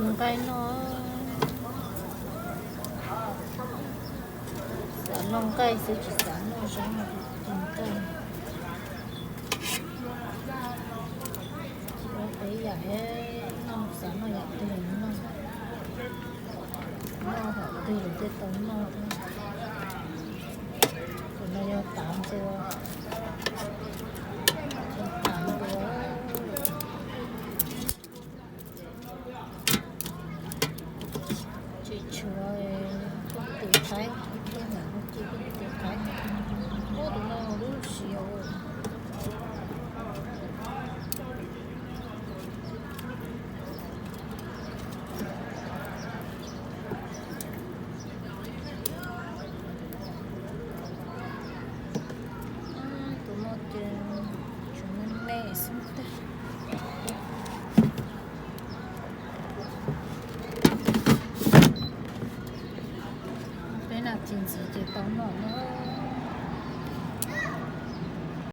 Nqaij noj, xav noj nqaij xwb tsis xav noj zaub no, tus nqaij. Tsis ua peb yam, noj xav noj yam twg noj, noj hom twg los thiaj tau noj. Tus no yog tav npua, tav npua. Tsis tshuav koob tus qaib, ib pliag mam mus ci koob tus qaib. Ub, tus no lub siav. Tus no ces tsuas me me xwb tiag. Peb nas this ntxiv ces tau noj no.